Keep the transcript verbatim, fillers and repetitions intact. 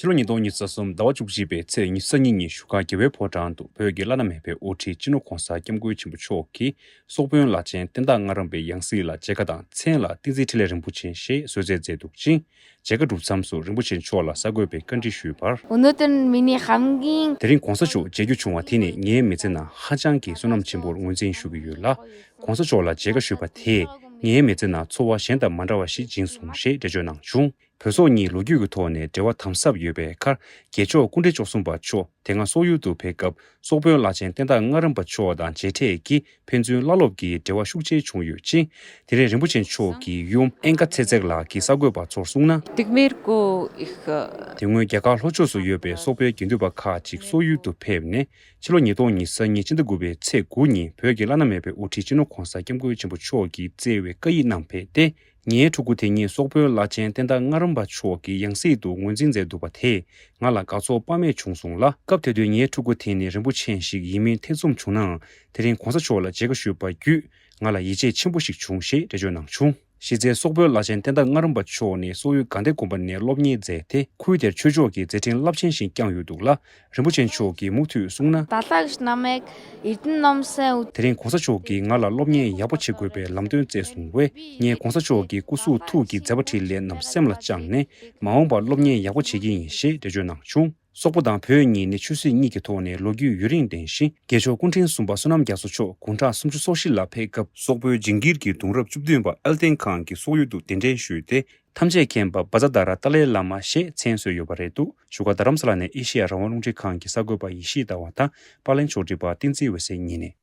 ཕྱི་ལོ་ཉིས་སྟོང་ཉི་ཤུ་རྩ་གསུམ་ཟླ་བ་བཅུ་གཅིག་པའི་ཚེས་ཉི་ཤུ་རྩ་གཉིས་ཉིན་བཞུགས་སྒར་རྒྱལ་བའི་ཕོ་བྲང་དུ་བོད་ཀྱི་བླ་ན་མེད་པའི་དབུ་ཁྲིད་སྤྱི་ནོར་༧གོང་ས་༧སྐྱབས་མགོན་ཆེན་པོ་མཆོག་གིས་སོག་དཔོན་བླ་ཆེན་བསྟན་དར་སྔ་རམ་པའི་ཡང་སྲིད་ལ་མཇལ་ཁ་དང་མཚན་ལ་བསྟན་འཛིན་འཕྲིན་ལས་རིན་པོ་ཆེ་ཞེས་གསོལ་སྩལ་མཛད་འདུག་ཅིང་། མཇལ་ཁ་གྲུབ་མཚམས་སུ་རིན་པོ་ཆེ་མཆོག་ལ་གསར་འགོད་པས་བཀའ་འདྲི་ཞུས་པར། 오늘은 миний хамгийн དེ་རིང་༧གོང་ས་མཆོག་མཇལ་རྒྱུ་བྱུང་བ་དེ་ནི་ངའི་མི་ཚེ་ནང་ཧ་ཅང་གི་བསོད་ནམས་ཆེན་པོར་ངོས་འཛིན་ཞུ་གི་ཡོད་ལ། ༧གོང་ས་མཆོག་ལ་མཇལ་ཁ་ཞུས་པ་དེས་ངའི་མི་ཚེ་ནང་ཚོར་བ་གཞན་དང་མ་འདྲ་བ་ཞིག་སྦྱིན་སོང་ཞེས་འགྲེལ་བརྗོད་གནང་བྱུང་། བོད་སོག་གཉིས་ལོ་རྒྱུས་ཀྱི་ཐོག་ནས་འབྲེལ་བ་དམ་ཟབ་ཡོད་པའི་ཁར། རྒྱལ་མཆོག་སྐུ་ཕྲེང་བཅུ་གསུམ་པ་མཆོག་དེ་སྔ་སོག་ཡུལ་དུ་ཕེབས་སྐབས་སོག་དཔོན་བླ་ཆེན་བསྟན་དར་སྔ་རམ་པ་མཆོག་དང་མཇལ་འཕྲད་ཀྱིས་ཕན་ཚུན་བླ་སློབ་ཀྱི་འབྲེལ་བ་ཤུགས་ཆེ་བྱུང་ཡོད་ཅིང་། དེ་རིང་རིན་པོ་ཆེ་མཆོག་གི་ཡུམ་ཨེན་ཀ་ཚེ་བརྩེགས་ལགས་ཀྱིས་གསར་འགོད་པ་ཚོར་གསུངས་ན། དེ་སྔོན་རྒྱ་གར་ལྷོ་ཕྱོགས་སུ་ཡོད་པའི་སོག་པོའི་དགེ་འདུན་པ་ཁག་ཅིག་སོག་ཡུལ་དུ་ཕེབས་ནས་ཕྱི་ལོ་ཉིས་སྟོང་ཉི་ཤུ་རྩ་གཉིས་ཕྱི་ཟླ་དགུ་པའི་ཚེས་དགུ་ཉིན་བོད་ཀྱི་བླ་ན་མེད་པའི་དབུ་ཁྲིད་སྤྱི་ནོར་༧གོང་ས་༧སྐྱབས་མགོན་ཆེན་པོ་མཆོག་གིས་བསྩལ་བའི་བཀའ་ཡིག་ནང་ཕེབས་ཏེ། ངའི་ཕྲུ་གུ་དེ་ཉིད་སོག་པོའི་བླ་ཆེན་བསྟན་དར་སྔ་རམ་པ་མཆོག་གི་ཡང་སྲིད་དུ་ངོས་འཛིན་མཛད་འདུག་པ་དེས་ང་ལ་དགའ་ཚོར་དཔག་མེད་བྱུང་སོང་ལ། སྐབས་དེ་དུས་ངའི་ཕྲུ་གུ་དེ་ནི་རིན་པོ་ཆེ་ཞིག་ཡིན་མིན་ཐེ་ཚོམ་བྱུང་ནའང་། དེ་རིང་༧གོང་ས་མཆོག་ལ་མཇལ་ཁ་ཞུས་པ་བརྒྱུད་ང་ལ་ཡིད་ཆེས་ཆེན་པོ་ཞིག་བྱུང་ཞེས་འགྲེལ་བརྗོད་གནང་བྱུང་། གཞི་རྩའི་སོག་པོའི་བླ་ཆེན་བསྟན་དར་སྔ་རམ་པ་མཆོག་ནི་སོག་ཡུལ་དགའ་ལྡན་དགོན་པ་ནས་སློབ་གཉེར་མཛད་དེ། ཁུལ་དེར་ཆོས་ཕྱོགས་ཀྱི་མཛད་འཕྲིན་རླབས་ཆེན་ཞིག་བསྐྱངས་ཡོད་འདུག་ལ། རིན་པོ་ཆེ་མཆོག་གིས་མུ་མཐུད་གསུངས་ན། ད་ལྟ་གནམ་མེད་ཡིད་ནམ་སེམས། དེ་རིང་༧གོང་ས་མཆོག་གིས་ང་ལ་སློབ་གཉེར་ཡག་པོ་བྱེད་དགོས་པའི་ལམ་སྟོན་བསྩལ་སོང་བས། ངས་༧གོང་ས་མཆོག་གི་སྐུ་གཟུགས་ཐུགས་ཀྱི་མཛད་པ་འཕྲིན་ལས་རྣམས་སེམས་ལ་བཅངས་ནས། མ་འོངས་པར་སློབ་གཉེར་ཡག་པོ་བྱེད་ཀྱི་ཡིན་ཞེས་འགྲེལ་བརྗོད་གནང་བྱུང་། སོག་པོ་དང་བོད་གཉིས་ནི་ཆོས་སྲིད་གཉིས་ཀྱི་ཐོག་ནས་ལོ་རྒྱུས་ཡུན་རིང་ལྡན་ཞིང་། རྒྱལ་མཆོག་སྐུ་ཕྲེང་གསུམ་པ་བསོད་ནམས་རྒྱ་མཚོ་མཆོག་དགུང་གྲངས་སུམ་ཅུ་སོ་བཞི་ལ་ཕེབས་སྐབས། སོག་པོའི་ཇིང་གིར་གྱི་གདུང་རབས་བཅུ་བདུན་པ་ཨལ་ཏེན་ཁང་གིས་སོག་ཡུལ་དུ་གདན་འདྲེན་ཞུས་ཏེ། ཐམས་ཅད་མཁྱེན་པ་བཛྲ་དྷ་ར་ཏཱ་ལའི་བླ་མ་ཞེས་མཚན་གསོལ་ཡོད་པ་རེད་འདུག་བཞུགས་སྒར་རྡ་རམ་ས་ལ་ནས་ཨེ་ཤེ་ཡ་རང་དབང་རླུང་འཕྲིན་ཁང་གི་གསར་འགོད་པ་ཡེ་ཤེས་ཟླ་བ་དང་། པར་ལེན་ཕྱོགས་སྒྲིག་པ་བསྟན་འཛིན་འོད་ཟེར་གཉིས་ནས།